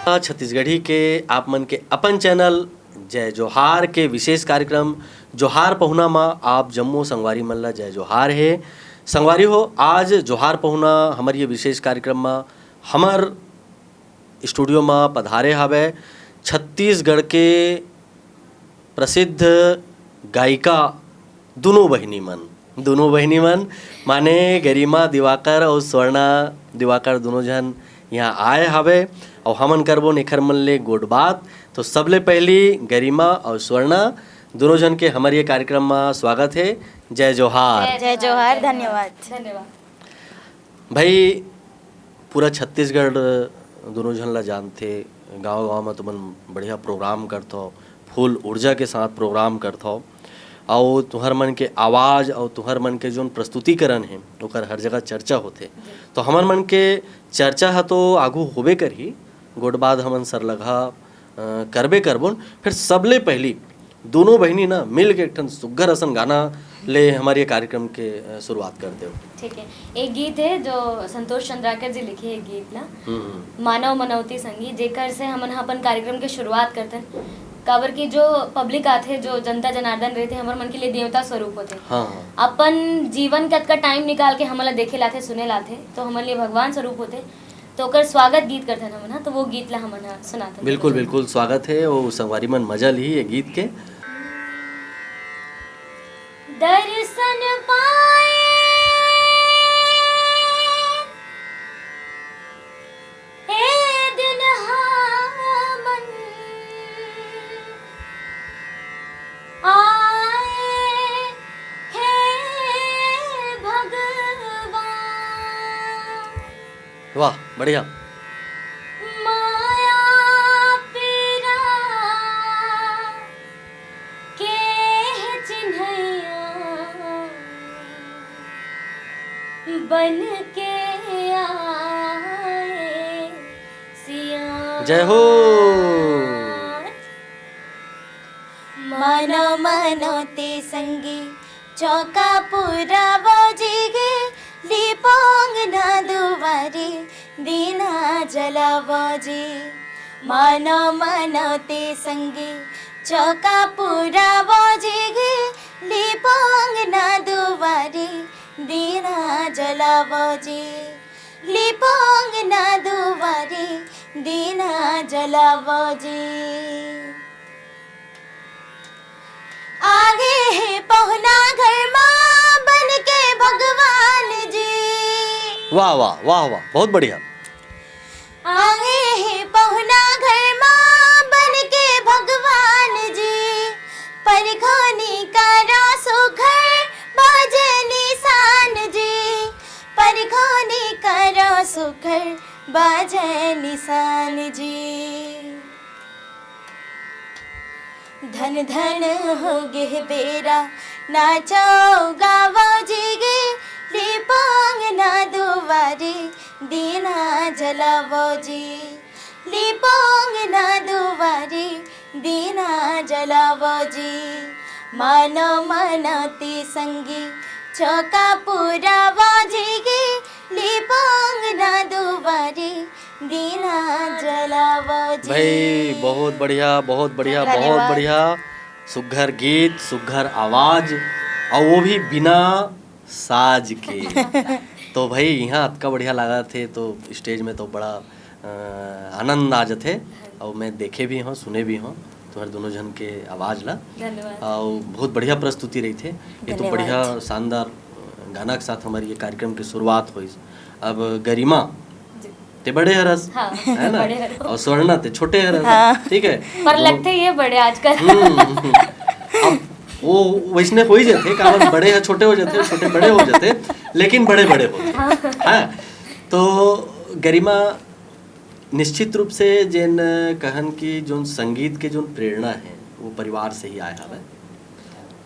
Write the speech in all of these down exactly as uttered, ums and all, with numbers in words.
छत्तीसगढ़ी के आप मन के अपन चैनल जय जोहार के विशेष कार्यक्रम जोहार पहुना म आप जम्मो संगवारी मन ला जय जोहार हे। संगवारी हो, आज जोहार पहुना हमर ये विशेष कार्यक्रम म हमर स्टूडियो म पधारे हवय छत्तीसगढ़ के प्रसिद्ध गायिका दुनों बहिनी मन, दुनों बहिनी मन माने गरिमा दिवाकर अउ स्वर्णा दिवाकर दुनों झन यहाँ आए हवे अउ हमन करबो एखर मन ले गोठ बात। तो सबले पहली गरिमा अउ स्वर्णा दुनों झन के हमर ये कार्यक्रम म स्वागत हे। जय जोहार। जय जोहार, धन्यवाद। धन्यवाद। भाई, पूरा छत्तीसगढ़ दुनों झन ला जानथे, गांव-गांव म तुमन बढ़िया प्रोग्राम करथव, फुल ऊर्जा के साथ प्रोग्राम करथव, अउ तुहर मन के आवाज अउ तुहर मन के जोन प्रस्तुतिकरण हे, ओकर हर जगह चर्चा होथे। जी। तो हमर मन के चर्चा ह तो आगू होबे करही, गोठ बाद हमन सरलगहा, अ, करबे करबोन। फिर सबले पहली दुनों बहिनी ना मिल के एक ठन सुग्घर असन गाना ले हमर ये कार्यक्रम के, अ, शुरुआत कर देव। ठीक है, एक गीत है जो संतोष चंद्राकर जी लिखे है गीत ना, हम्म, हम्म। मानव मनौती संगी, जेकर से हमन ह अपन कार्यक्रम के शुरुआत करथन। काबर कि जो पब्लिक आथे, जो जनता जनार्दन रहिथे, हमर मन के लिए देवता स्वरूप होथे। हाँ, हाँ। अपन जीवन के अतका टाइम निकाल के हमन ला देखे लाथे, सुने लाथे, तो हमन लिए भगवान स्वरूप होथे। तो ओकर स्वागत गीत करथन हमन ह, तो वो गीत ला हमन ह सुनाथन। बिल्कुल, बिल्कुल, स्वागत है। वो संगवारी मन मजा ली ये गीत के। दर्शन पाए ए दिन हमन आए हे भगवान। वाह, बढ़िया। माया पीरा के चिन्हैया बन के आए सिया। जय हो। मानव मनौती संगी चौका पुरावो जी गे, लिपोंग ना दुवारी दीना जलावो जी। मानव मनौती संगी चौका पुरावो जी गे, लिपोंग ना दुवारी दीना जलावो जी। लिपोंग ना दुवारी दीना जलावो जी। आगे हे पहुना घर मा बन के भगवान जी। वाह, वाह, वाह, वाह, बहुत बढ़िया। आगे हे पहुना घर मा बन के भगवान जी। परखोनी करो सुघर बाजे निशान जी। परखोनी करो सुघर बाजे निशान जी। धन धन हो गे बेरा, नाचो गावो जी गे, लिपोंग ना दुवारी दीना जलावो जी। लिपोंग ना दुवारी दीना जलावो जी। मानो मनौती संगी चौका पुरावो जी गे, लिपोंग ना दुवारी दीना जलावो जी। भाई, बहुत बढ़िया, बहुत बढ़िया, बहुत धन्यवाद। बढ़िया। सुघर गीत, सुघर आवाज, अउ वो भी बिना साज के। तो भाई, यहाँ अतका बढ़िया लागत हे, तो स्टेज में तो बड़ा, अ, आनंद आ जथे। अउ मैं देखे भी हूँ, सुने भी हूँ तुम्हारे दोनों जन के आवाज ला। धन्यवाद। अउ बहुत बढ़िया प्रस्तुति रही थे। ये तो धन्यवाद। बढ़िया, शानदार गाना के साथ हमारी ये कार्यक्रम की शुरुआत हुई। अब गरिमा, जी। ते बड़े हरस, हाँ, है ना? बड़े हरस। और स्वर्णा, ते छोटे हरस, हाँ। ठीक है? पर तो लगते ये बड़े आजकल। हम्म, हम्म। अब वो वैसने हो ही जाते, कारण बड़े ह छोटे हो जाते, छोटे बड़े हो जाते, लेकिन बड़े बड़े हो जाते। हाँ। हाँ, तो गरिमा, निश्चित रूप से जेन कहन की जोन संगीत के जोन प्रेरणा है, वो परिवार से ही आए हवे।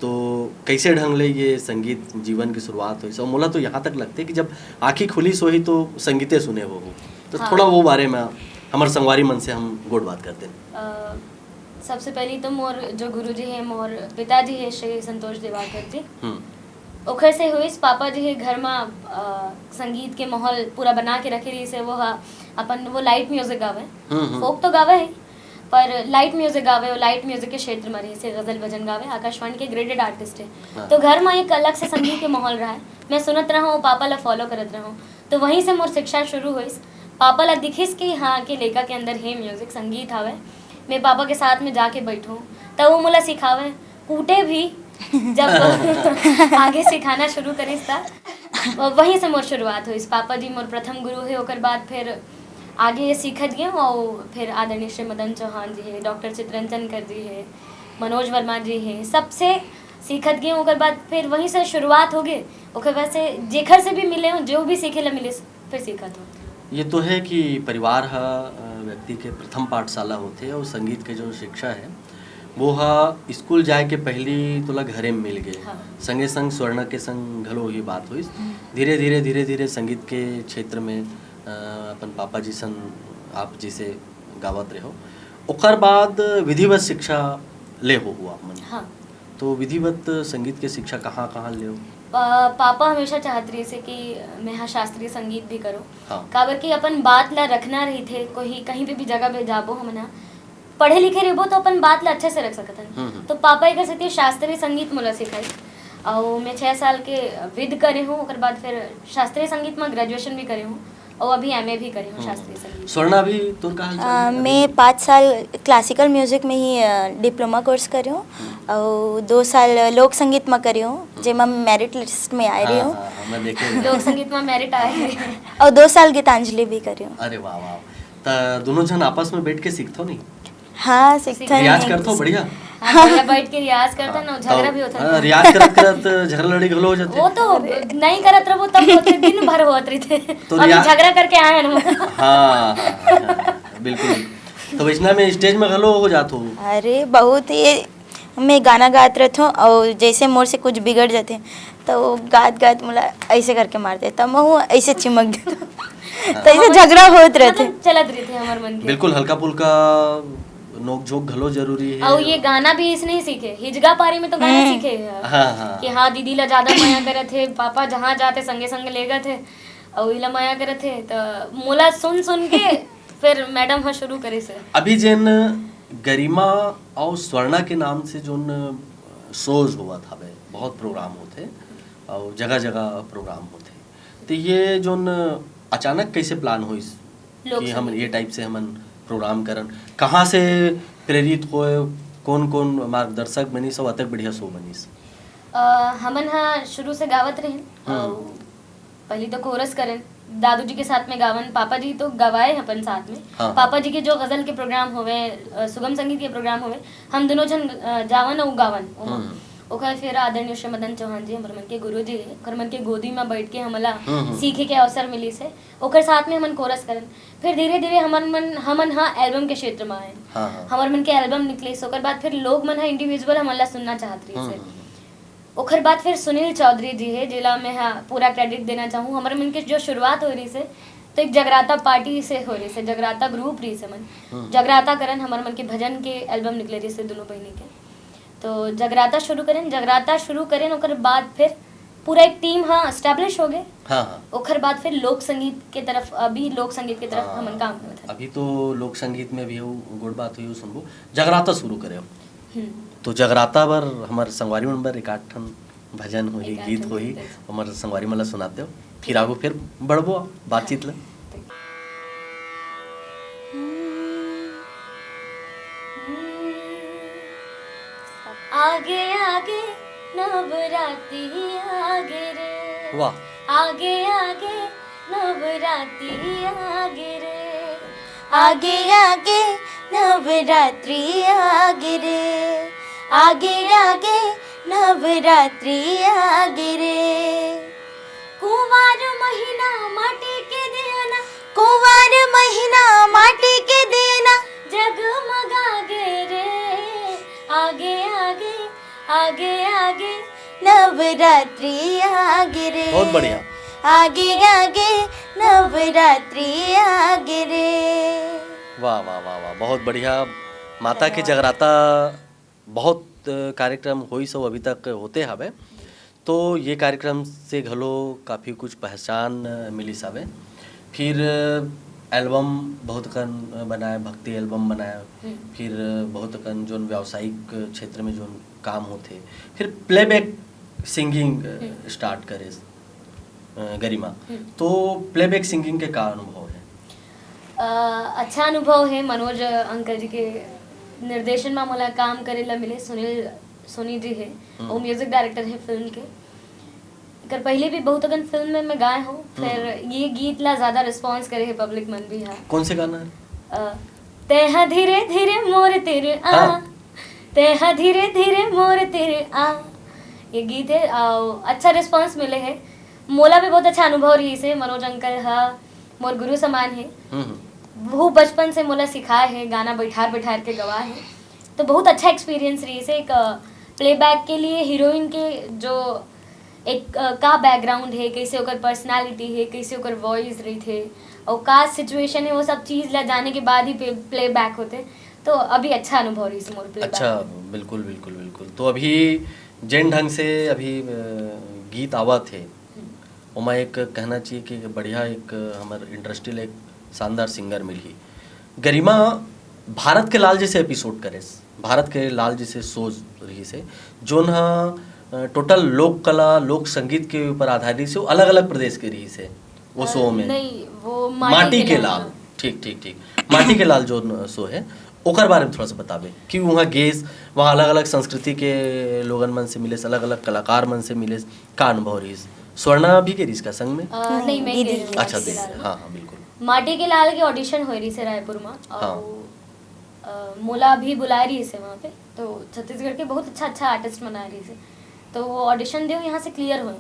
तो कैसे ढंग ले ये संगीत जीवन की शुरुआत हुई? सो मोला तो यहाँ तक लगते कि जब आँखी खुली सोही तो संगीते सुने हो। तो हाँ। थोड़ा वो बारे में हमर संगवारी मन से हम गोठ बात करते हैं। अ, सबसे पहली तो मोर जो गुरुजी है, मोर पिताजी है श्री संतोष दिवाकर जी। हम्म। ओखर से होइस, पापा जी हे घर म, अ, संगीत के माहौल पूरा बना के रखे रहिस हे। वो ह अपन, वो लाइट म्यूजिक गावे, हम्म, हम्म। फोक तो गावे ही, पर लाइट म्यूजिक गावे, वो लाइट म्यूजिक के क्षेत्र म रहिस हे, गजल भजन गावे, आकाशवाणी के ग्रेडेड आर्टिस्ट हे। हाँ। तो घर म एक अलग से संगीत के माहौल रहा है। मैं सुनत रहूँ, पापा ला फॉलो करत रहूँ, तो वहीं से मोर शिक्षा शुरू होइस। पापा ला दिखिस कि हाँ, के लइका के अंदर हे म्यूजिक, संगीत हवे। मैं पापा के साथ में जाके बैठूँ, तब वो मोला सिखावे, कूटे भी, जब आगे सिखाना शुरू करिस त वहीं से मोर शुरुआत होइस। पापा जी मोर प्रथम गुरु हे, ओकर बाद फिर आगे सीखत गेंव, और फिर आदरणीय श्री मदन चौहान जी हे, डॉक्टर चितरंजन कर जी हे, मनोज वर्मा जी हे, सबसे सीखत गेंव। ओकर बाद फिर वहीं से शुरुआत हो गे। ओकर बाद से जेखर से भी मिले हों, जो भी सीखे ला मिलिस, फिर सीखत हों। ये तो है कि परिवार ह, अ, व्यक्ति के प्रथम पाठशाला होथे, और संगीत के जो शिक्षा है, वो ह स्कूल जाए के पहली तोला घरे में मिल गे। हाँ। संगे संग स्वर्णा के संग घलो ही बात होइस। हम्म। धीरे-धीरे, धीरे-धीरे संगीत के क्षेत्र में, अ, अपन पापा जी सन आप जी से गावत रहो। ओकर बाद विधिवत शिक्षा ले हो हुआ मन। हाँ। तो विधिवत संगीत के शिक्षा कहाँ-कहाँ लेव? पा-, पापा हमेशा चाहत रहिस हे कि मैं ह शास्त्रीय संगीत भी करूँ। हाँ। काबर कि अपन बात ला रखना रहिथे, कोई कहीं पे भी जगह पे जाबो हमन ह, पढ़े लिखे रहिबो तो अपन बात ला अच्छे से रख सकत हन। हम्म, हम्म। तो पापा एकर सेती शास्त्रीय संगीत मोला सिखाइस। अउ मैं छह साल के विद करे हूँ, ओकर बाद फिर शास्त्रीय संगीत में ग्रेजुएशन भी करे हूँ, अउ अभी एमए भी करे हूँ हम्म। शास्त्रीय संगीत। स्वर्णा, अभी तोर का हाल चाल अ, है? अभी मैं पाँच साल क्लासिकल म्यूजिक में ही, अ, डिप्लोमा कोर्स करे हूँ, हम्म। अउ दो साल लोक संगीत में करे हूँ, हम्म। जेमा मेरिट लिस्ट में आए रहे हाँ, हूँ। हाँ, हाँ, मैं देखे हूँ। लोक संगीत में मेरिट आए हे। अउ दो साल गीतांजलि भी करे हूँ। अरे वाह, वाह। त दोनों जन आपस में बैठ के सीखथो नहीं? हाँ, सीखथन रियाज नहीं। करथो बढ़िया? हाँ, बढ़िया बैठ के रियाज करथन हाँ, ना, झगड़ा तो, भी होथन। हाँ, रियाज करत करत झगड़ा लड़ी घलो हो जाथे। वो तो नहीं करत रहो, तब होथे, दिन भर होत रहिथे। तो अभी रिया- झगड़ा करके आए हैं हम। हाँ, हाँ, हाँ, हाँ, बिल्कुल। तो वैसना में स्टेज में घलो हो जात हो? अरे, बहुत। ये मैं गाना गात रहथों, और जैसे मोर से कुछ बिगड़ जाथे, तो वो गात गात मोला ऐसे करके मार देथे, तब मैं ऐसे चिमक देथों। हाँ। तो ऐसे झगड़ा होत रहथे। मतलब, चलत रहिथे हमर मन के। बिल्कुल, हल्का फुल्का नोक झोंक घलो जरूरी है। अउ ये गाना भी इसने ही सीखे, हिजगा पारी में तो गाना हम्म। सीखे हे। हाँ, हाँ। कि हाँ, दीदी ला ज्यादा मया करत हे, पापा जहाँ जाथे संगे संगे लेगत हे, अउ इला मया करत हे, त मोला सुन सुन के फिर मैडम ह शुरू करिस हे। अभी जेन गरिमा अउ स्वर्णा के नाम से जोन शोज होवत हवे, बहुत प्रोग्राम होथे अउ जगह जगह प्रोग्राम होथे, तो ये जोन अचानक कैसे प्लान होइस लोक कि हम संगीत। ये टाइप से हमन प्रोग्राम करन, कहाँ से प्रेरित होए, कौन कौन मार्गदर्शक बनिस अउ अतक बढ़िया शो बनिस? अ, हमन ह शुरू से गावत रहेन, हम्म। अउ पहली तो कोरस करेन, दादू जी के साथ में गावन, पापा जी तो गवाए अपन साथ में। हाँ। पापा जी के जो गजल के प्रोग्राम होवे, अ, सुगम संगीत के प्रोग्राम होवे, हम दोनों जन, अ, जावन अउ गावन ओमा। हम्म। ओकर फिर आदरणीय श्री मदन चौहान जी हमर मन के गुरु जी हे, ओकर मन के गोदी में बैठ के हमला हम्म, हम्म। सीखे के अवसर मिलिस हे। ओकर साथ में हमन कोरस करन। फिर धीरे-धीरे हमन मन, हमन ह एल्बम के क्षेत्र में आए। हाँ, हाँ। हमर मन के एल्बम निकलिस, ओकर बाद फिर लोग मन ह इंडिविजुअल हमन ला सुनना चाहत रहिस हे। हम्म, हम्म, हम्म। ओकर बाद फिर सुनील चौधरी जी हे, जेला मैं ह पूरा क्रेडिट देना चाहूँ। हमर मन के जो शुरुआत हो रहिस हे, तो एक जगराता पार्टी से हो रहिस हे, जगराता ग्रुप रहिस हे मन। हम्म। जगराता करन हमर मन के भजन के एल्बम निकले रहिस हे दोनों बहिनी के। तो जगराता शुरू करेन, जगराता शुरू करेन, ओकर बाद फिर पूरा एक टीम ह एस्टैब्लिश हो गे। हाँ, हाँ। ओकर बाद फिर लोक संगीत के तरफ, अभी लोक संगीत के तरफ हाँ, हमन काम करत हन। अभी तो लोक संगीत में भी वो गोठ बात हुई, वो सुनबो। जगराता शुरू करे हो। हम्म। तो जगराता बर हमर संगवारी मन बर एक आध ठन भजन होही, एक आध गीत ठन होही, गीत। हमर संगवारी मन ला सुनाते हो, फिर आगू फिर बढ़बो बातचीत ला। आगे आगे नवराती आगे रे। वाह। आगे आगे नवराती आगे रे। आगे आगे नवरात्रि आगे रे। आगे आगे नवरात्रि आगे रे। कुंवार महीना माटी के देना। कुंवार महीना माटी के देना। जगमगा गे रे। आगे आगे, आगे आगे नवरात्रि आगे रे। बहुत बढ़िया। आगे आगे नवरात्रि आगे रे। वाह, वाह, वाह, वाह, बहुत बढ़िया। माता के धन्यवाद। जगराता बहुत, अ, कार्यक्रम होइस अउ अभी तक होते हवे। तो ये कार्यक्रम से घलो काफ़ी कुछ पहचान, अ, मिलिस हवे। फिर, अ, एल्बम बहुत कन, अ, बनाए, भक्ति एल्बम बनाए, हम्म। फिर, अ, बहुत कन जोन व्यावसायिक क्षेत्र में जोन काम होथे, फिर प्लेबैक सिंगिंग, अ, हम्म। स्टार्ट करेस, अ, गरिमा। हम्म। तो प्लेबैक सिंगिंग के का अनुभव हे? अ, अच्छा अनुभव हे, मनोज अंकल जी के निर्देशन में मोला काम करे ला मिले, सुनील सोनी जी हे, हम्म। वो म्यूजिक डायरेक्टर हे फिल्म के। एकर पहले भी बहुत अकन फिल्म में मैं गाए हूँ, हम्म। फिर ये गीत ला ज्यादा रिस्पॉन्स करे हे पब्लिक मन भी हा। कौन से गाना है? अ, तैं हा धीरे धीरे मोर तीर आ, हाँ। तैं हा धीरे धीरे मोर तीर आ, ये गीत हे, अउ अच्छा रिस्पॉन्स मिले हे। मोला भी बहुत अच्छा अनुभव रहिस हे, मनोज अंकल हा मोर गुरु समान हे। हम्म, हम्म। वो बचपन से मोला सिखाए हे, गाना बैठार बैठार के गवाए हे, तो बहुत अच्छा एक्सपीरियंस रहिस हे। एक, अ, प्लेबैक के लिए हीरोइन के जो एक, अ, का बैकग्राउंड हे, कैसे ओकर पर्सनालिटी हे, कैसे ओकर वॉइस रहिथे, और का सिचुएशन हे, वो सब चीज़ ला जाने के बाद ही पे-, प्लेबैक होथे। तो अभी अच्छा अनुभव रहिस हे मोर प्लेबैक। अच्छा, बिल्कुल, बिल्कुल, बिल्कुल। तो अभी जेन ढंग से अभी, अ, गीत आवत हे, हम्म। ओमा एक कहना चाहिए कि बढ़िया एक हमर इंडस्ट्री ला एक शानदार सिंगर मिलही। गरिमा भारत के लाल जैसे एपिसोड करेस, भारत के लाल जैसे शोज रहिस हे, जोन ह, अ, टोटल लोक कला, लोक संगीत के ऊपर आधारित रहिस हे, अलग-अलग प्रदेश के रहिस हे वो अ, शो में। नहीं, वो माटी माटी के के लाल। लाल। ठीक, ठीक, ठीक। माटी के लाल जोन शो हे, ओकर बारे में थोड़ा सा बताबे कि वहाँ गेस, वहाँ अलग-अलग संस्कृति के लोगन मन से मिलेस, अलग-अलग कलाकार मन से मिलेस, का अनुभव रहिस? स्वर्णा भी गे रहिस का संग में? अ, नहीं, नहीं, मैं दीदी। गे रही हूँ अच्छा, माटी के दीदी, लाल में। हाँ, हाँ, बिल्कुल। माटी के लाल के ऑडिशन होए रहिस हे रायपुर में, और हाँ। अ, मोला भी बुलाए रहिस हे वहाँ पे, तो छत्तीसगढ़ के बहुत अच्छा, अच्छा आर्टिस्ट मन आए रहिस हे, तो वो ऑडिशन देव, यहाँ से क्लियर होए।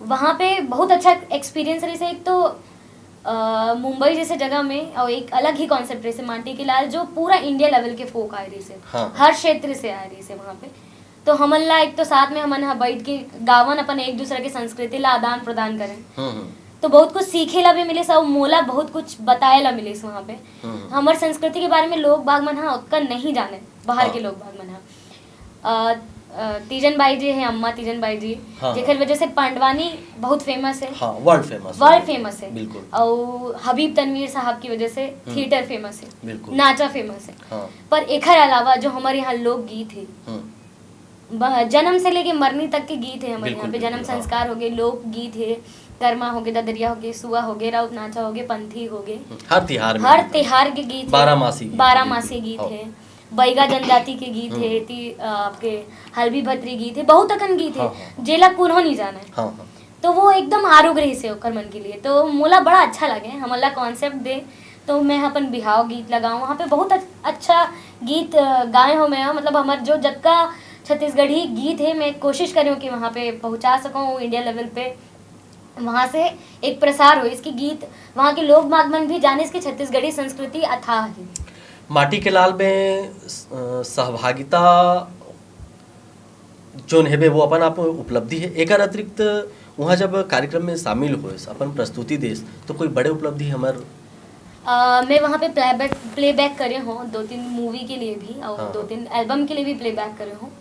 वहाँ पे बहुत अच्छा एक्सपीरियंस रहिस हे। एक तो, अ, मुंबई जैसे जगह में, और एक अलग ही कॉन्सेप्ट रहिस हे माटी के लाल, जो पूरा इंडिया लेवल के फोक आए रहिस हे, हाँ। हर क्षेत्र से आए रहिस हे वहाँ पे। तो हमन ला एक तो साथ में हमन ह बैठ के गावन, अपन एक दूसरे के संस्कृति ला आदान प्रदान करें। हम्म, हम्म। तो बहुत कुछ सीखे ला भी मिलिस, और मोला बहुत कुछ बताए ला मिलिस वहाँ पे। हम्म। हमर संस्कृति के बारे में लोग बाग मन ह ओतका नहीं जाने, बाहर हाँ। के लोग बाग मन ह। अ, अ, तीजन बाई जी हे, अम्मा तीजन बाई जी, हाँ, जेकर हाँ। वजह से पांडवानी बहुत फेमस हे। हाँ, वर्ल्ड फेमस वर्ल्ड हे। फेमस हे। बिल्कुल। और हबीब तनवीर साहब की वजह से हम्म। थिएटर फेमस हे, बिल्कुल। नाचा फेमस हे। हाँ। पर एखर अलावा जो हमर यहाँ लोकगीत हे, हम्म। ब-, जन्म से लेके मरनी तक के गीत हे हमर बिल्कुल, यहाँ पे। जन्म बिल्कुल, हाँ। संस्कार हो गे, लोकगीत हे, करमा हो गे, ददरिया हो गे, सुआ हो गे, राउत नाचा हो गे, पंथी हो गे। हम्म, हर तिहार में हर गीत हे। तिहार के गीत हे। बारामासी गीत हे, बारामासी बिल्कुल, गीत हाँ। हे। बैगा जनजाति के गीत हे, हम्म। ती-, अ, आपके हल्बी भतरी गीत हे, बहुत अकन गीत हे, हाँ, हाँ। जेला कोनो नहीं जाने। हाँ, हाँ। तो वो एकदम आरोग रहिस हे ओकर मन के लिए। तो मोला बड़ा अच्छा लगे, हमन ला कॉन्सेप्ट दे, तो मैं अपन बिहाव गीत लगाऊं, वहाँ पे बहुत अच-, अच्छा गीत, अ, गाए हो मैं, मतलब हमर जो जतका छत्तीसगढ़ी गीत हे, मैं कोशिश करी हूँ कि वहाँ पे पहुँचा सकूँ इंडिया लेवल पे, वहाँ से एक प्रसार हो इसकी गीत, वहाँ के लोग बाग मन भी जाने इसकी छत्तीसगढ़ी संस्कृति अथाह हे। माटी के लाल में स-, अ, सहभागिता जोन हेबे, वो अपन आप उपलब्धि हे। एकर अतिरिक्त वहाँ जब कार्यक्रम में शामिल होएस, अपन प्रस्तुति देस, तो कोई बड़े उपलब्धि हमर? अ, मैं वहाँ पे प्लेबैक, प्लेबैक करे हूँ दो तीन मूवी के लिए भी, और हाँ, दो हाँ। तीन एल्बम के लिए भी प्लेबैक करे हूँ।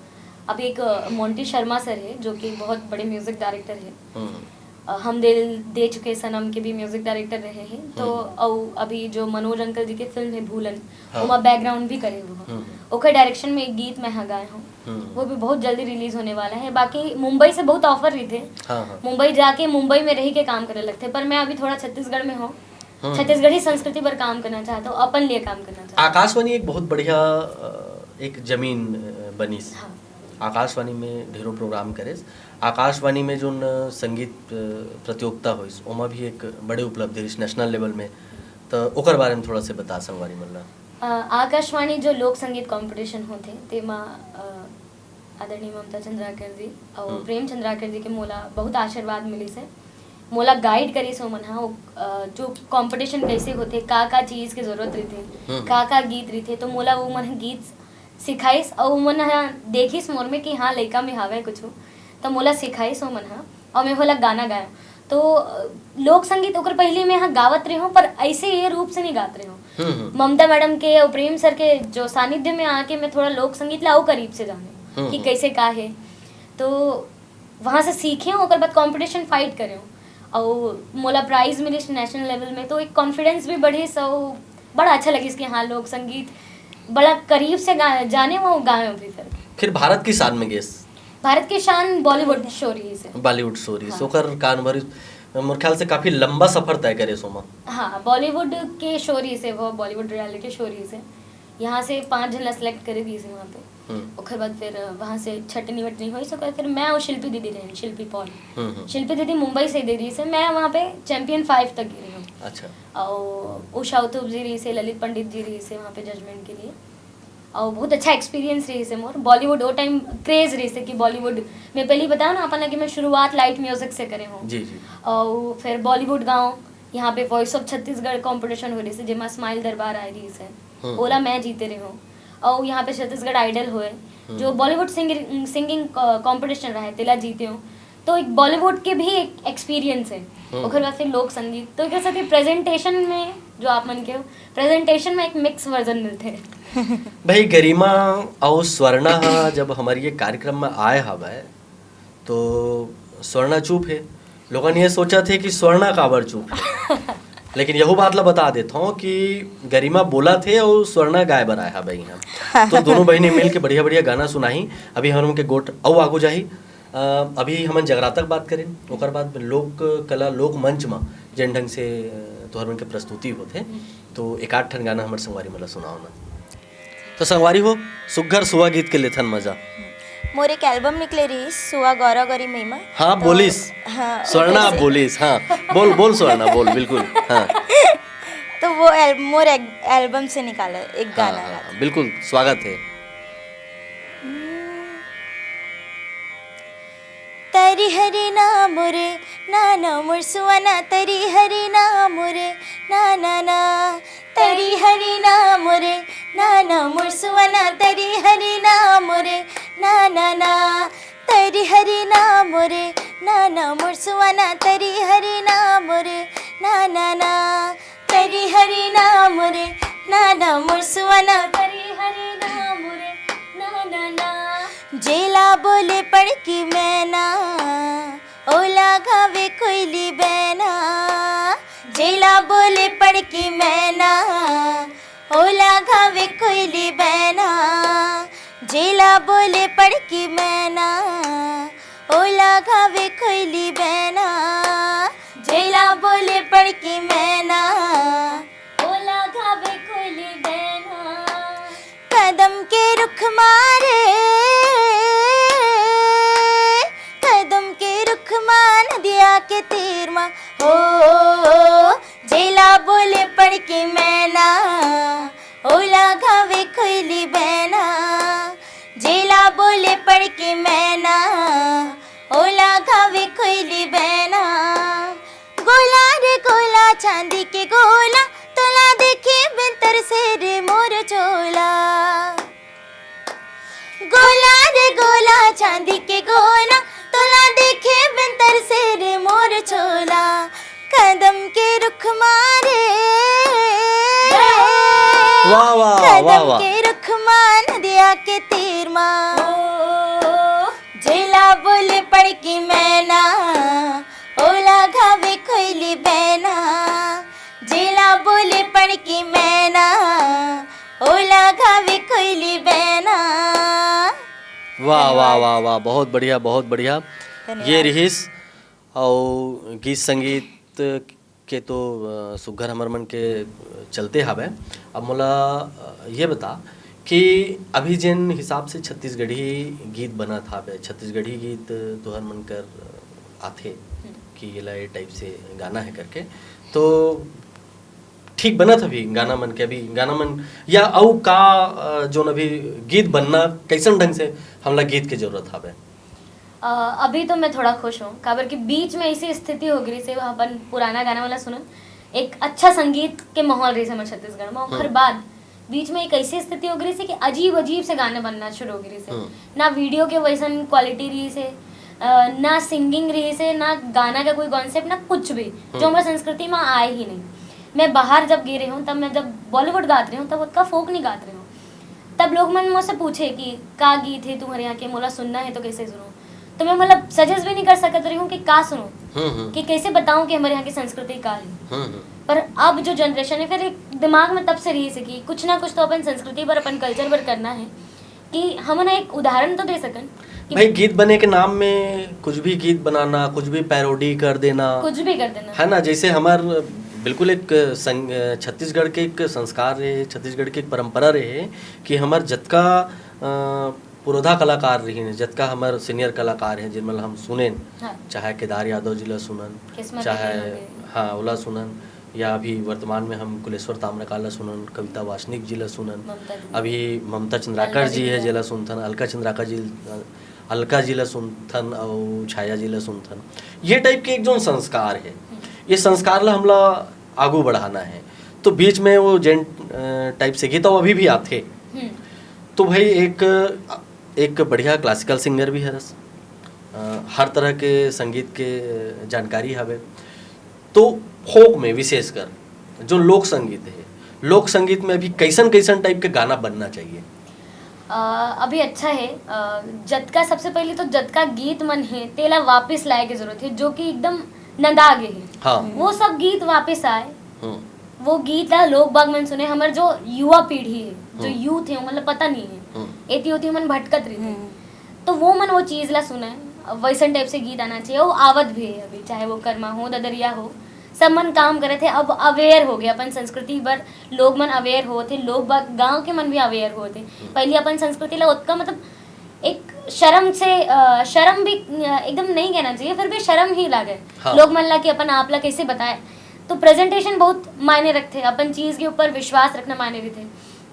अभी एक, अ, मोंटी शर्मा सर हे, जो कि बहुत बड़े म्यूजिक डायरेक्टर हे। हम्म। अ, हम दिल दे चुके सनम के भी म्यूजिक डायरेक्टर रहे हे। तो हम्म। अउ अभी जो मनोज अंकल जी के फिल्म हे भूलन, हाँ। ओमा बैकग्राउंड भी करे हुए हैं। हम्म। ओकर डायरेक्शन में एक गीत मैं हा गाए हूँ। हम्म। वो भी बहुत जल्दी रिलीज होने वाला है। बाकी मुंबई से बहुत ऑफर रहिथे। हाँ, हाँ। मुंबई जाके मुंबई में रही के काम करे लगथे, पर मैं अभी थोड़ा छत्तीसगढ़ में हूँ। हम्म। छत्तीसगढ़ी संस्कृति पर काम करना चाहता हूँ, अपन लिए काम करना चाहता हूँ। आकाशवाणी एक बहुत बढ़िया, अ, एक जमीन, अ, बनिस। हाँ। आकाशवाणी में ढेरों प्रोग्राम करेस। आकाशवाणी में जोन, अ, संगीत, अ, प्रतियोगिता होइस, ओमा भी एक बड़े उपलब्धि रहिस नेशनल लेवल में। त ओकर बारे में थोड़ा से बता संगवारी मन ला। अ, आकाशवाणी जो लोक संगीत कॉम्पिटिशन होथे, तेमा, अ, आदरणीय ममता चंद्राकर जी और हम्म। प्रेम चंद्राकर जी के मोला बहुत आशीर्वाद मिलिस हे। मोला गाइड करिस ओमन ह, ओ, अ, जो कॉम्पिटिशन कैसे होथे, का-का चीज के जरूरत रहिथे, हम्म। का-का गीत रहिथे, तो मोला वो मन ह गीत सिखाइस, अउ ओमन ह देखिस मोर में कि हाँ, लइका में हावय कुछु, त मोला सिखाइस ओमन ह, अउ मैं ओला गाना गाया। तो, अ, लोक संगीत ओकर पहले मैं ह गावत रहे हूँ, पर ऐसे ये रूप से नहीं गात रहे हूँ। हम्म, हम्म। ममता मैडम के अउ प्रेम सर के जो सानिध्य में आके मैं थोड़ा लोक संगीत ला अउ करीब से जाने हम्म, कि हम्म। कैसे का है। तो वहाँ से सीखे हूँ, ओकर बाद कॉम्पिटिशन फाइट करे हूँ और मोला प्राइज मिलिस नेशनल लेवल में, तो एक कॉन्फिडेंस भी बढ़िस और बड़ा अच्छा लगिस कि हाँ, लोक संगीत बड़ा करीब से गा, जाने वो गाए भी फिर। फिर भारत की शान में गेस। भारत के शान बॉलीवुड शो रहिस हे। बॉलीवुड शो रहिस हे। हाँ। ओकर कान भर मोर ख्याल से काफी लंबा सफर तय करे सोमा। हाँ, बॉलीवुड के शो रहिस हे, वो बॉलीवुड रियलिटी शो रहिस हे। यहाँ से पाँच झन ला सिलेक्ट करे दिस हे वहाँ पे। हम्म। ओकर बाद फिर वहाँ से छटनी वटनी होइस, ओकर बाद फिर मैं और शिल्पी दीदी रहेन, शिल्पी पॉल। हम्म, हम्म। शिल्पी दीदी मुंबई से दे रहिस हे, मैं वहाँ पे चैंपियन फाइव तक गे रहे हूँ। अच्छा। और उषा उथुप जी रहिस हे, ललित पंडित जी रहिस हे वहाँ पे जजमेंट के लिए, और बहुत अच्छा एक्सपीरियंस रहिस हे मोर। बॉलीवुड वो टाइम क्रेज रहिस हे कि बॉलीवुड, मैं पहले ही बताया ना अपन ला कि मैं शुरुआत लाइट म्यूजिक से करे हूँ। जी, जी। और फिर बॉलीवुड गाँव, यहाँ पे वॉइस ऑफ छत्तीसगढ़ कॉम्पिटिशन हो रहिस हे, जेमा स्माइल दरबार आए रहिस हे, हम्म। ओला मैं जीते रहे हूँ। और यहाँ पे छत्तीसगढ़ आइडल होए, जो बॉलीवुड सिंगिंग सिंगिंग कॉम्पिटिशन रहे, तेला जीते हूँ। तो एक बॉलीवुड के भी एक एक्सपीरियंस हे। हम्म। ओकर बाद फिर लोक संगीत, तो एक साथ प्रेजेंटेशन में, जो आप मन के हो, प्रेजेंटेशन में एक मिक्स वर्जन मिलते हैं। भाई, गरिमा अउ स्वर्णा ह जब हमर ये कार्यक्रम में आए हवय, तो स्वर्णा चुप हे। लोगन ये सोचत हे कि स्वर्णा काबर चुप हे। लेकिन यहू बात ला बता देत हौं कि गरिमा बोलत हे अउ स्वर्णा गाए बर आए हवय इहाँ। तो दोनों बहिनी मिल के बढ़िया-बढ़िया गाना सुनाही। अभी हमन के गोठ अउ आगू जाही। अ, अभी हमन जगराता के बात करेन, ओकर बाद लोक कला, लोक मंच म जेन ढंग से, अ, तुहर मन के प्रस्तुति होथे, तो एक आध ठन गाना हमर संगवारी मन ला सुनाओ ना। तो संगवारी हो, सुग्घर सुआ गीत के लेथन मजा। मोर एक एल्बम निकले रहिस, सुआ गौरा गौरी महिमा। हाँ, तो, बोलिस। हाँ, स्वर्णा ओकर से- बोलिस, हाँ। बोल, बोल स्वर्णा, बोल, बिल्कुल, हाँ। तो वो एल-, मोर एक एल्बम से निकाला एक हाँ, गाना हाँ, गा हाँ, बिल्कुल, स्वागत है। तरी हरी ना मोरे ना ना मोर सुवना, तरी हरी ना मोरे ना ना ना, तरी हरी ना मोरे ना ना मोर सुवना, तरी हरी ना मोरे ना ना ना, तरी हरी ना मोरे ना ना मोर सुवना, तरी हरी ना मोरे ना ना ना, तरी हरी ना मोरे ना ना मोर सुवना, तरी हरी ना मोरे ना ना ना। जेला बोले पड़की मैना, ओला गावे कोयली बैना। जेला बोले पड़की मैना, ओला गावे कोयली बैना। जेला बोले पड़की मैना, ओला गावे कोयली बैना। जेला बोले पड़की मैना, ओला गावे कोयली बैना। कदम के रुख मारे, कदम के रुख मा नदिया के तीर मा हो। जेला बोले पड़की मैना, ओला गावे कोयली बैना। जेला बोले पड़की मैना, ओला गावे कोयली बैना। गोला रे गोला चांदी के गोला, तोला देखे बिन तरसे रे मोर चोला। गोला रे गोला चांदी के गोला, तोला देखे बिन तरसे रे मोर चोला। कदम के रुख मारे, वाह, वाह, वाह, कदम वाह। के रुख मा नदिया के तीर मा। जेला बोले पड़की मैना, ओला गावे कोयली बैना। जेला बोले पड़की मैना, ओला गावे कोयली बैना। वाह, वाह, वाह, वाह, बहुत बढ़िया, बहुत बढ़िया। धन्यवाद। ये रिहिस, अउ गीत संगीत के तो, अ, सुग्घर हमर मन के चलते हावय। अब मोला, अ, ये बता कि अभी जेन हिसाब से छत्तीसगढ़ी गीत बनत हावय, छत्तीसगढ़ी गीत तुहर मन कर आथे कि येला ये टाइप से गाना है करके, तो ठीक बनत अभी गाना मन के, अभी गाना मन या अउ का, अ, जोन अभी गीत बनना, कैसन ढंग से हमला गीत के जरूरत हावय? अ, अभी तो मैं थोड़ा खुश हूँ, काबर कि बीच में ऐसी स्थिति हो गई से अपन पुराना गाना वाला सुनन, एक अच्छा संगीत के माहौल रहिस हमर छत्तीसगढ़ में। ओकर हम्म। बाद बीच में एक ऐसी स्थिति हो गई से कि अजीब अजीब से गाने बनना शुरू हो गई से। हम्म। ना वीडियो के वैसन क्वालिटी रहिस हे, अ, ना सिंगिंग रहिस हे, ना गाना का कोई कॉन्सेप्ट, ना कुछ भी, जो हमारे संस्कृति में आए ही नहीं। मैं बाहर जब गे रही हूँ, तब मैं जब बॉलीवुड गात रही हूँ, तब ओतका फोक नहीं गात रही हूँ। तब लोग मन मुझसे पूछे कि का गीत है तुम्हारे यहाँ के, मोला सुनना है तो कैसे सुनूँ? तो मैं मतलब सजेस्ट भी नहीं कर सकत रही हूँ कि का सुनो, हम्म हम्म कि कैसे बताऊँ कि हमारे यहाँ की संस्कृति का है। हम्म हम्म पर अब जो जनरेशन है, फिर एक दिमाग में तब से रही से कि कुछ ना कुछ तो अपन संस्कृति पर, अपन कल्चर पर करना है, कि हम ना एक उदाहरण तो दे सकन कि भाई, गीत बने के नाम में कुछ भी गीत बनाना, कुछ भी पैरोडी कर देना, कुछ भी कर देना। है ना? जैसे हमार बिल्कुल एक संग, छत्तीसगढ़ के एक संस्कार रहे, छत्तीसगढ़ के एक परंपरा रहे कि हमार जतका अ, पुरोधा कलाकार रहिन, जतका हमार सीनियर कलाकार हैं, जिनमन ल हम सुनेन, हाँ। चाहे केदार यादव जी ला सुनन, किस्मत चाहे के लोग हैं। हाँ, ओला सुनन, या अभी वर्तमान में हम कुलेश्वर ताम्रकार ला सुनन, कविता वासनिक जी ला सुनन, ममता दीदी। अभी ममता चंद्राकर अलका जी दीदी है, ला। जेला सुनथन, अलका चंद्राकर जी, अलका जी ला सुनथन और छाया जी ला सुनथन। ये टाइप के एक जोन संस्कार है, ये संस्कार ला हमला आगू बढ़ाना है। तो बीच में वो जेन टाइप से गीत अभी भी आथे, हम्म। तो भाई एक एक बढ़िया क्लासिकल सिंगर भी हरस, अ, हर तरह के संगीत के जानकारी हवे। तो फोक में विशेषकर जो लोक संगीत है, लोक संगीत में अभी कैसन कैसन टाइप के गाना बनना चाहिए? अ, अभी अच्छा है। अ, जतका, सबसे पहले तो जतका गीत मन है, तेला वापस लाए के जरूरत है, जो कि एकदम नंदा गे है। हाँ। वो सब गीत वापस आए, हम्म, वो गीत ला लोग बाग मन सुने। हमर जो युवा पीढ़ी है, जो हम्म। यूथ है, मतलब पता नहीं है, हम्म। एती ओती मन भटकत रहिथे, तो वो मन वो चीज ला सुने। अब वैसन टाइप से गीत आना चाहिए, वो आवत भी है अभी, चाहे वो कर्मा हो, ददरिया हो, सब मन काम करत है। अब अवेयर हो गए अपन संस्कृति पर, लोग मन अवेयर होत है, लोग बाग, गांव के मन भी अवेयर होत है। पहले अपन संस्कृति ला ओतका, मतलब, एक शर्म से, अ, शर्म भी, अ, एकदम नहीं कहना चाहिए, फिर भी शर्म ही लागे हाँ। लोग मन ला कि अपन आप ला कैसे बताए। तो प्रेजेंटेशन बहुत मायने रखते, अपन चीज के ऊपर विश्वास रखना मायने रखते।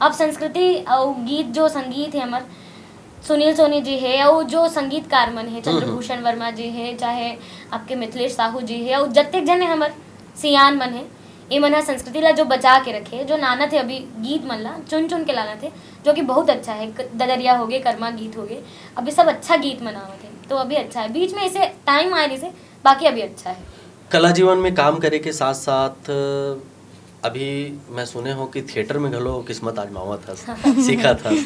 अब संस्कृति और गीत, जो संगीत है हमर, सुनील सोनी जी है, और जो संगीतकार मन है, चंद्रभूषण वर्मा जी है, चाहे आपके मिथिलेश साहू जी है, और जत्ते जने हमर सियान मन है, ये मन ह संस्कृति ला जो बचा के रखे, जो लानत है अभी गीत मन ला चुन चुन के लानत है, जो कि बहुत अच्छा है। क-, ददरिया हो गए, कर्मा गीत हो गए, अभी सब अच्छा गीत मन आवत है, तो अभी अच्छा है। बीच में ऐसे टाइम आए रहिसे, बाकी अभी अच्छा है। कला जीवन में काम करे के साथ साथ अभी मैं सुने हो कि थिएटर में घलो किस्मत आजमावत हस, सीखत हस,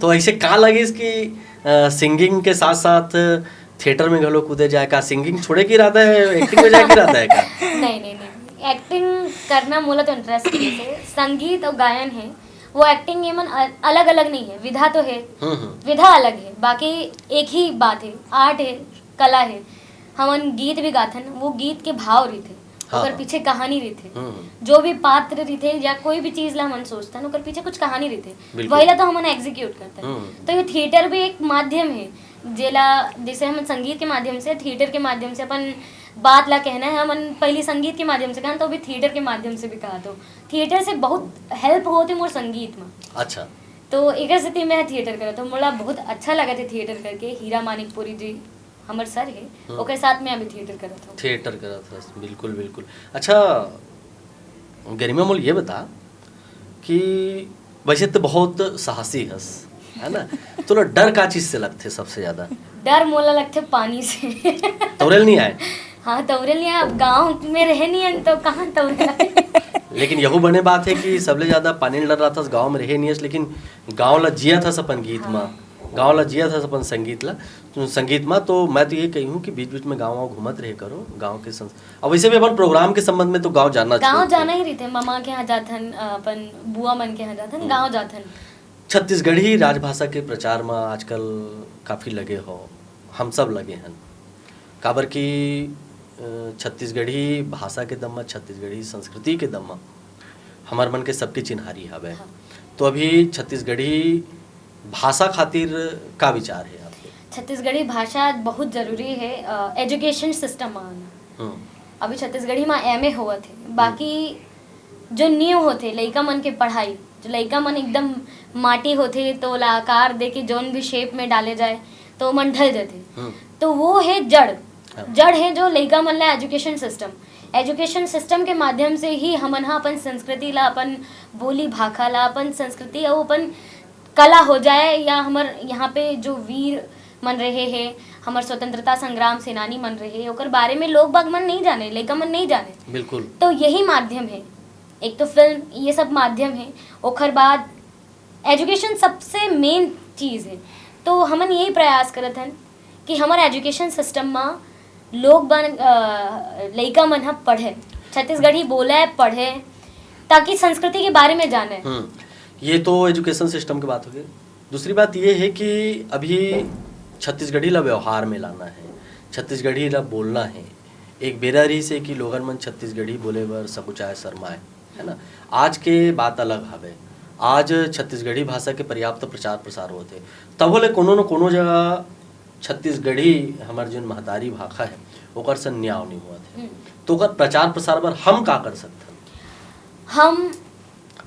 तो ऐसे का लगिस कि सिंगिंग के साथ साथ थिएटर में घलो कूदे जाए? का सिंगिंग छोड़े के इरादा है, एक्टिंग में जाए के इरादा है का? नहीं, नहीं, नहीं, एक्टिंग करना मोला तो इंटरेस्ट नहीं है। संगीत और गायन है, वो एक्टिंग, ये मन अ-, अलग अलग नहीं है, विधा तो है, हम्म हम्म विधा अलग है, बाकी एक ही बात है, आर्ट है, कला है। हमन गीत भी गाथन, वो गीत के भाव रहिथे, हाँ, ओकर हाँ। पीछे कहानी रहिथे, हम्म हम्म जो भी पात्र रहिथे या कोई भी चीज ला हमन सोचथन, ओकर पीछे कुछ कहानी रहिथे, बिल्कुल। वही ला तो हमन एग्जीक्यूट करथन। हम्म। तो ये थिएटर भी एक माध्यम है, जेला, जैसे हमन संगीत के माध्यम से, थिएटर के माध्यम से अपन बात ला कहना है, हमन पहली संगीत के माध्यम से कहन, तो अभी थिएटर के माध्यम से भी कहा, तो थिएटर से बहुत हेल्प होते मोर संगीत में। अच्छा। तो एकर सेती मैं थिएटर करत हूँ, मोला बहुत अच्छा लगत है थिएटर करके। हीरा मानिकपुरी जी हमर सर है, हम्म। ओकर साथ में अभी थिएटर करत हूँ। थिएटर करत हस, बिल्कुल बिल्कुल। अच्छा गरिमा, मोल ये बता कि वैसे तो बहुत साहसी हस, है ना? तोला डर का चीज से लगथे सबसे ज्यादा? डर मोला लगथे पानी से। तौरेल नहीं आए? हाँ, तौरेल नहीं आए। अब गाँव में रहे नहीं हन तो कहाँ तौरेल आए? लेकिन यहू बने बात है कि सबले ज्यादा पानी ल डर रहथस, गाँव में रहे नहीं हस, लेकिन गाँव ला जियत हस अपन गीत मा, गाँव ला जियत हस अपन संगीत ला, तो संगीत मा। तो मैं तो ये कही हूँ कि बीच बीच में गाँव वाँव घूमत रहे करो, गाँव के संस-, अब वैसे भी अपन प्रोग्राम के संबंध में तो गाँव जाना गाँव चाहिए। जाना ही रहिथे, मामा के यहाँ जाथन, अपन बुआ मन के यहाँ जाथन, गाँव जाथन। छत्तीसगढ़ी राजभाषा के प्रचार मा आजकल काफी लगे हो, हम सब लगे हन, काबर कि अ, छत्तीसगढ़ी भाषा के दम मा, छत्तीसगढ़ी संस्कृति के दम मा हमर मन के सबके चिन्हारी हवे। हाँ। तो अभी छत्तीसगढ़ी भाषा खातिर का विचार है आपके? छत्तीसगढ़ी भाषा बहुत जरूरी है एजुकेशन सिस्टम में आना। हम्म, अभी छत्तीसगढ़ी में एमए होवत है, बाकी जो नींव होथे लइका मन के पढ़ाई, जो लइका मन एकदम माटी होथे, तो ओला आकार दे के जौन भी शेप में डाले जाए, तो मन ढल जाथे। हम्म। तो वो है जड़। हाँ। जड़ है जो लइका मन ला एजुकेशन सिस्टम, एजुकेशन सिस्टम के माध्यम से ही हमन ह अपन संस्कृति ला, अपन बोली भाखा ला, अपन संस्कृति अउ अपन कला हो जाए, या हमर यहाँ पे जो वीर मन रहे हे, हमर स्वतंत्रता संग्राम सेनानी मन रहे, ओकर बारे में लोग बाग मन नहीं जाने, लइका मन नहीं जाने। बिल्कुल। तो यही माध्यम है, एक तो फिल्म, ये सब माध्यम है, ओकर बाद एजुकेशन सबसे मेन चीज़ है। तो हमन यही प्रयास करत हन कि हमर एजुकेशन सिस्टम म लोग बन अ, लइका मन ह पढ़े, छत्तीसगढ़ी बोले, पढ़े, ताकि संस्कृति के बारे में जाने। हम्म, ये तो एजुकेशन सिस्टम की बात हो गई। दूसरी बात ये है कि अभी छत्तीसगढ़ी ला व्यवहार में लाना है, छत्तीसगढ़ी ला बोलना है। एक बेरा रहिस हे कि लोगन मन छत्तीसगढ़ी बोले बर सकुचाए, शर्माए, है ना। आज के बात अलग हवे। आज छत्तीसगढ़ी भाषा के पर्याप्त प्रचार प्रसार होत हे, तभो ले कोनो न कोनो जगह छत्तीसगढ़ी हमर जोन महतारी भाखा है, ओकर से न्याव नहीं होत है। हम्म। तो ओकर प्रचार प्रसार बर हम का कर सकथन? हम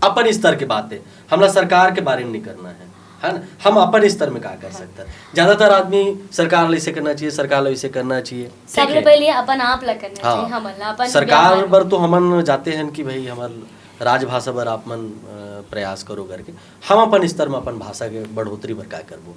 अपन स्तर के बात है, हमला सरकार के बारे में नहीं करना है, है ना। हम अपन स्तर में का कर सकथन? ज्यादातर आदमी सरकार ला इसे करना चाहिए, सरकार ला इसे करना चाहिए, ठीक सबले है। पहले अपन आप ला करना हाँ। चाहिए, हमन ला अपन सरकार व्यवहार। बर तो हमन जाते हैं कि भाई हमर राजभाषा बर आप मन अ, प्रयास करो करके, हम अपन स्तर में अपन भाषा के बढ़ोतरी बर का करबो?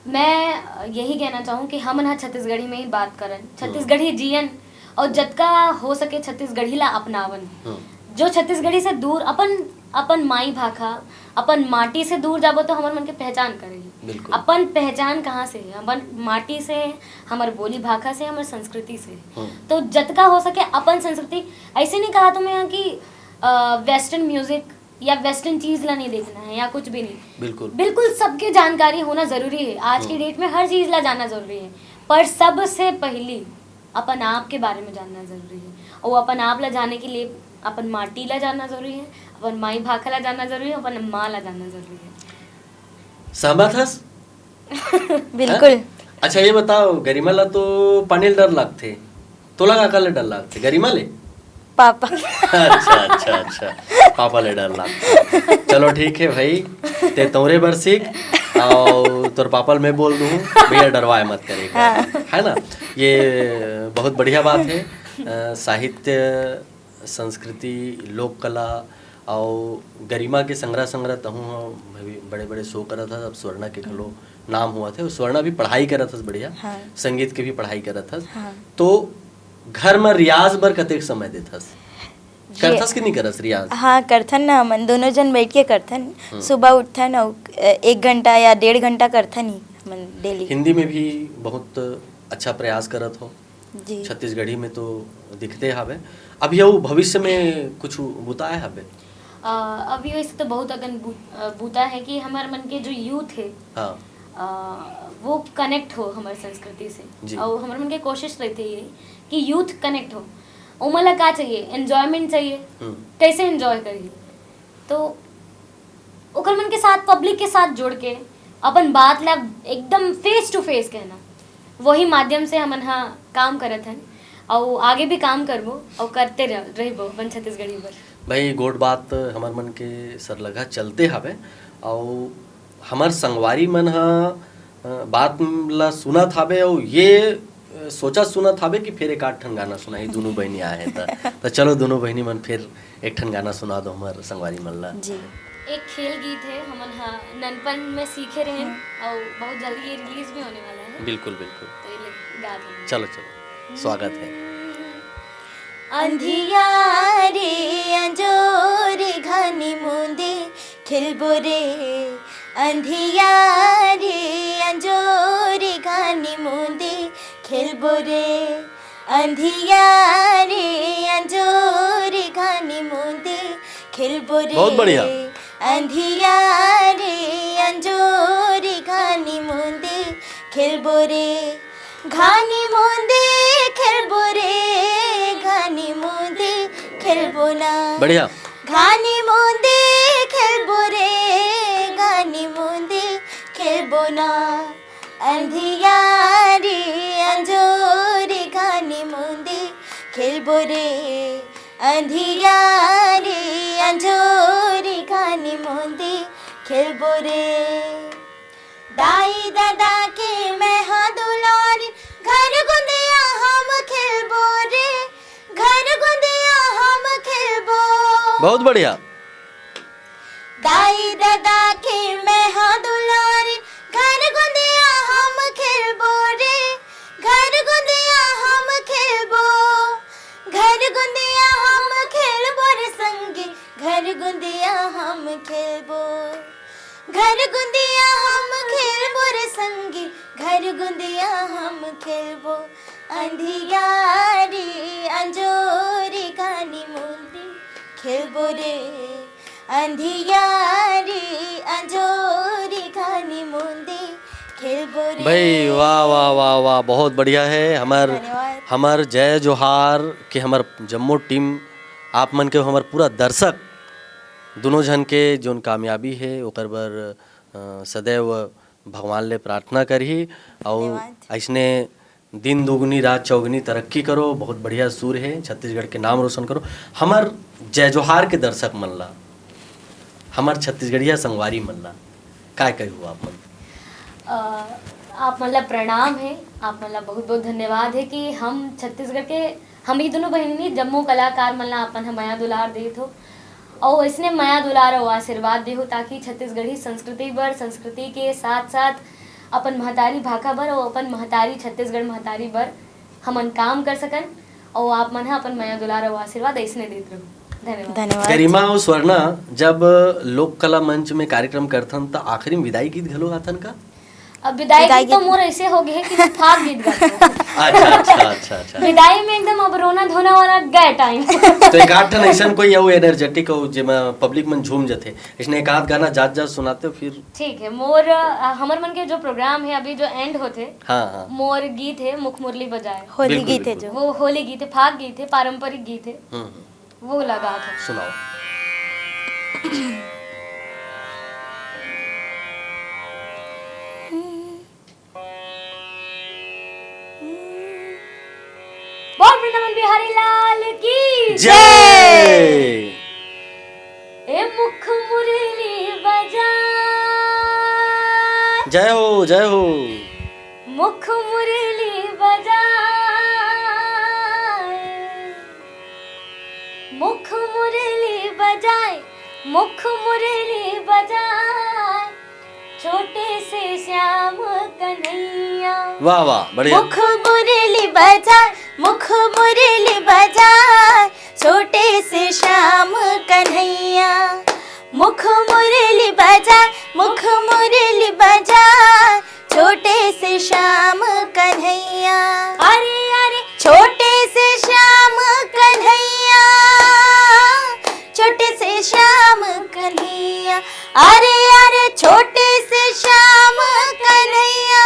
मैं यही कहना चाहूँ कि हमन ह छत्तीसगढ़ी में ही बात करन, छत्तीसगढ़ी जियन, और जतका हो सके छत्तीसगढ़ी ला अपनावन। हम्म। जो छत्तीसगढ़ी से दूर अपन अपन माई भाखा, अपन माटी से दूर जाबो तो हमर मन के पहचान करही। बिल्कुल। अपन पहचान कहाँ से है? अपन माटी से है, हमर बोली भाखा से, हमर संस्कृति से है। हम्म। तो जतका हो सके अपन संस्कृति, ऐसे नहीं कहा तुम्हें यहाँ कि वेस्टर्न म्यूजिक या वेस्टर्न चीज ला नहीं देखना है या कुछ भी नहीं। बिल्कुल। बिल्कुल सबके जानकारी होना जरूरी है। आज के डेट में हर चीज ला जानना जरूरी है, पर सबसे पहली अपन आप के बारे में जानना जरूरी है। और अपन आप ला जाने के लिए अपन माटी ला जानना जरूरी है, अपन माई भाखा ला जानना जरूरी है, अपन माँ ला जानना जरूरी है। सहमत हस? बिल्कुल। अच्छा, ये बताओ, गरिमा ला तो पानी ले डर लगथे, तोला का ले डर लगथे? गरिमा ले? पापा। अच्छा, अच्छा, अच्छा, पापा ले डर लगथे। चलो ठीक है भाई, ते तोरे बर सीख, और तोर पापा ल मैं बोल दूँ, भैया डरवाए मत करेगा, है ना? ये बहुत बढ़िया बात है। अ, साहित्य, संस्कृति, लोक कला और गरिमा के संग्रह संग्रह तहूँ ह बड़े बड़े शो करत हस। अब स्वर्णा के घलो नाम हुआ थे, स्वर्णा भी पढ़ाई करत हस बढ़िया, हाँ। संगीत के भी पढ़ाई करत हस। हाँ। तो घर में रियाज बर कतेक समय देत हस? ये- करथस कि नहीं करस रियाज? हाँ, करथन ना, हमन दोनों जन बैठ के करथन। सुबह उठथन और एक घंटा या डेढ़ घंटा करथन ही हमन डेली। हिंदी में भी बहुत अच्छा प्रयास करत हो, जी। छत्तीसगढ़ी में तो दिखते हवे। अब ये भविष्य में कुछ बुताए हवे? अ, अभी वैसे तो बहुत अकन बू-, अ, बूता है कि हमारे मन के जो यूथ है, हाँ। अ, वो कनेक्ट हो हमारे संस्कृति जी। से। और हमारे मन के कोशिश रहती है कि यूथ कनेक्ट हो। ओमन ला का चाहिए? एंजॉयमेंट चाहिए। हम्म। कैसे एंजॉय करिए? तो ओकर मन के साथ, पब्लिक के साथ जुड़ के अपन बात ला एकदम फेस टू फेस कहना, वही माध्यम से हमन हा काम करत हन। और आगे भी काम करबो और करते रह-, रहबो अपन छत्तीसगढ़ी बर। भाई, गोठ बात हमर मन के सरलगा चलते हवे, और हमर संगवारी मन ह अ, बात ला सुनत हावे, और ये अ, सोचत सुनत हावे कि फिर एक आध ठन गाना सुनाही, दोनों बहनी आए हैं त। त चलो, दोनों बहनी मन फिर एक ठन गाना सुना दो हमर संगवारी मन ला। जी। एक खेल गीत है, हमन हा ननपन में सीखे रहेन और बहुत जल्दी ये रिलीज भी होने वाला है। बिल्कुल, बिल्कुल। तो ये ले गा देंगे। चलो, चलो, स्वागत है। अंधियारे अंजोरे घानी मुंदे खेलबो रे। अंधियारे अंजोरे घानी मुंदे खेलबो रे। अंधियारे अंजोरे घानी मुंदे खेलबो रे। बहुत बढ़िया। अंधियारे अंजोरे घानी मुंदे खेलबो रे। घानी मुंदे खेलबो रे, घानी मुंदे खेलबो ना। बढ़िया। घानी मुंदे खेलबो रे, घानी मुंदे खेलबो ना। अंधियारे अंजोरे घानी मुंदे खेलबो रे। अंधियारे अंजोरे घानी मुंदे खेलबो रे। दाई ददा के मैं हा दुलारी, घर गुंदिया हम खेलबो रे, घर गुंदिया हम खेलबो। बहुत बढ़िया। दाई ददा के मैं हा दुलारी, घर गुंदिया हम खेलबो रे, घर गुंदिया हम खेलबो। घर गुंदिया हम खेलबो रे संगी, घर गुंदिया हम खेलबो। घर गुंदिया हम खेलबो रे संगी, घर गुंदिया हम खेलबो। अंधियारी अंजोरी कानी मुंदी खेलबो रे। अंधियारी अंजोरी कानी मुंदी खेलबो रे। भाई, वाह, वाह, वाह, वाह, बहुत बढ़िया है। हमर धन्यवाद। हमर जय जोहार के हमर जम्मो टीम, आप मन के, हमर पूरा दर्शक, दोनों झन के जोन कामयाबी है, ओकर बर अ, सदैव भगवान ले प्रार्थना करही। और धन्यवाद। ऐसने दिन दुगुनी रात चौगुनी तरक्की करो। बहुत बढ़िया सुर है, छत्तीसगढ़ के नाम रोशन करो। हमर जय जोहार के दर्शक मन ला, हमर छत्तीसगढ़िया संगवारी मन ला काय कहू आप मन? अ, आप मन ला प्रणाम है, आप मन ला बहुत बहुत धन्यवाद है कि हम छत्तीसगढ़ के, हम ही दोनों बहिनी, जम्मो कलाकार मन ला अपन ह मया दुलार देत हो, और इसने मया दुलार और आशीर्वाद देहो, ताकि छत्तीसगढ़ी संस्कृति बर, संस्कृति के साथ साथ अपन महतारी भाखा बर और अपन महतारी, छत्तीसगढ़ महतारी बर हमन काम कर सकन, और आप मन ह अपन मया दुलार और आशीर्वाद ऐसने देत रहो। धन्यवाद। धन्यवाद। गरिमा और स्वर्णा, जब लोक कला मंच में कार्यक्रम करथन, त आखिरी में विदाई गीत घलो गाथन का? अब विदाई विदाई गीत तो गीत। मोर ऐसे हो गए कि मैं फाग गीत गाती हूँ। अच्छा, अच्छा, अच्छा, अच्छा। विदाई में एकदम अब रोना धोना वाला गए टाइम। तो एक आध ठन ऐसन कोई अउ एनर्जेटिक हो, जेमा पब्लिक मन झूम जथे, इसने एक आध गाना जात जात सुनाते हो फिर? ठीक है, मोर अ, हमर मन के जो प्रोग्राम है, अभी जो एंड होते, हाँ, हाँ। मोर गीत है मुख मुरली बजाए। होली बिल्कुल, गीत है बिल्कुल। जो। वो होली गीत है, फाग गीत है, पारंपरिक गीत है, हम्म, हम्म। वो लगा था। सुनाओ। बोल वृंदावन बिहारी लाल की जय। ए मुख मुरली बजा। जय हो, जय हो। मुख मुरली बजा। मुख मुरली बजाए, मुख मुरली बजाए, छोटे से श्याम कन्हैया। वाह, वाह, बढ़िया। मुख मुरली बजाए, मुख मुरली बजाए, छोटे से श्याम कन्हैया। मुख मुरली बजाए, मुख मुरली बजाए, छोटे से श्याम कन्हैया। अरे अरे छोटे से श्याम कन्हैया, छोटे से श्याम कन्हैया, अरे अरे छोटे से श्याम कन्हैया।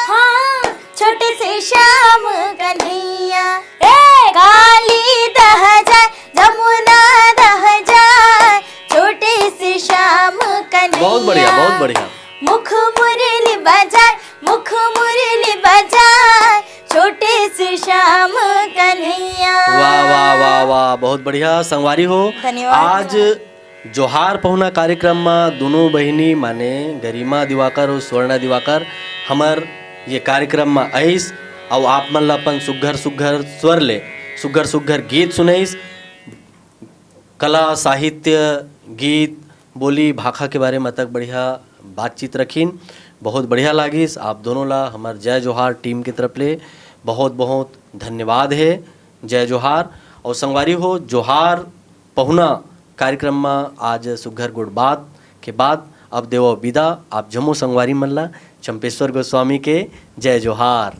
हाँ। छोटे से श्याम कन्हैया। ए काली दह जाए, जमुना दह जाए, छोटे से श्याम कन्हैया। बहुत बढ़िया, बहुत बढ़िया। मुख मुरली बजाए, मुख मुरली बजाए, छोटे से श्याम कन्हैया। वाह, वाह, वाह, वाह, बहुत बढ़िया संगवारी हो। धन्यवाद। आज जोहार पहुना कार्यक्रम म दोनों बहिनी माने गरिमा दिवाकर और स्वर्णा दिवाकर हमर ये कार्यक्रम म आइस, अउ आप मन ला अपन सुग्घर सुग्घर स्वर ले सुग्घर सुग्घर गीत सुनइस। कला, साहित्य, गीत, बोली, भाखा के बारे म अतक बढ़िया बातचीत रखिन। बहुत बढ़िया लागिस। आप दोनों ला हमर जय जोहार टीम के तरफ ले बहुत बहुत धन्यवाद हे। जय जोहार। और संगवारी हो, जोहार पहुना कार्यक्रम म आज सुग्घर गोठ बात के बाद अब देवो विदा आप जम्मो संगवारी मन ला चंपेश्वर गोस्वामी के जय जोहार।